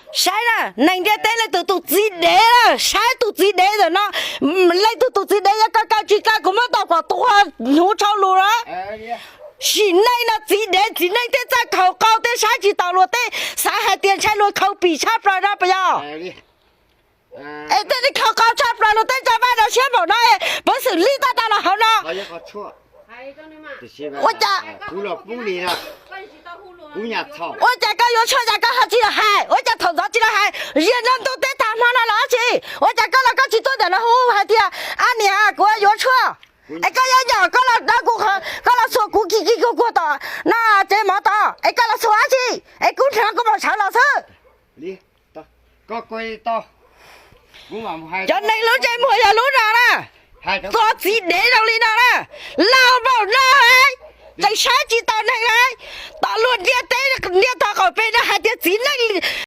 Saib na, neeg ntiaj teb leej twg tus txiv dev na, saib tus txiv dev ntawm no, leej twg tus txiv dev yuav kaw kaw tsis kaw kuv muab tau kom tuag hnyuv tshau lus na. Sim neej no txiv dev txiv neej tej txaj khaum qau tej saib tsis taus luag tej xav hais tias ntshai luag khaus pim tshaj plaws no puas yog? Es tej khaus qau tshaj plaws luag tej tsa vaj rau siab npaum no, puav xwm li tab tau los hauv no. Ua cas, ua cas koj yuav tshuaj cas koj ho tsis los hais, ua cas thaum ntxov tsis los hais, yog nyob ntuj teb tag hmo no los dab tsi? Ua cas koj los koj tsis tuaj ntawm no hu hais tias, ab niam, kuv yuav tshuaj, es koj yuav ncaum koj los, koj los xuas kuv kis kis kuag kuag tom no tsev mov tod, es koj los xuas dab tsi? Es kuv hnov kuv mam sawv los xwb. Cov neeg lub ntsej muag yog lub no na, txog txiv dev zoo li no na, laus npaum no, tseem saib tsis taus neeg li. Tom luag ntiaj teb ntiaj tog qaum pem no hais tias txiv neej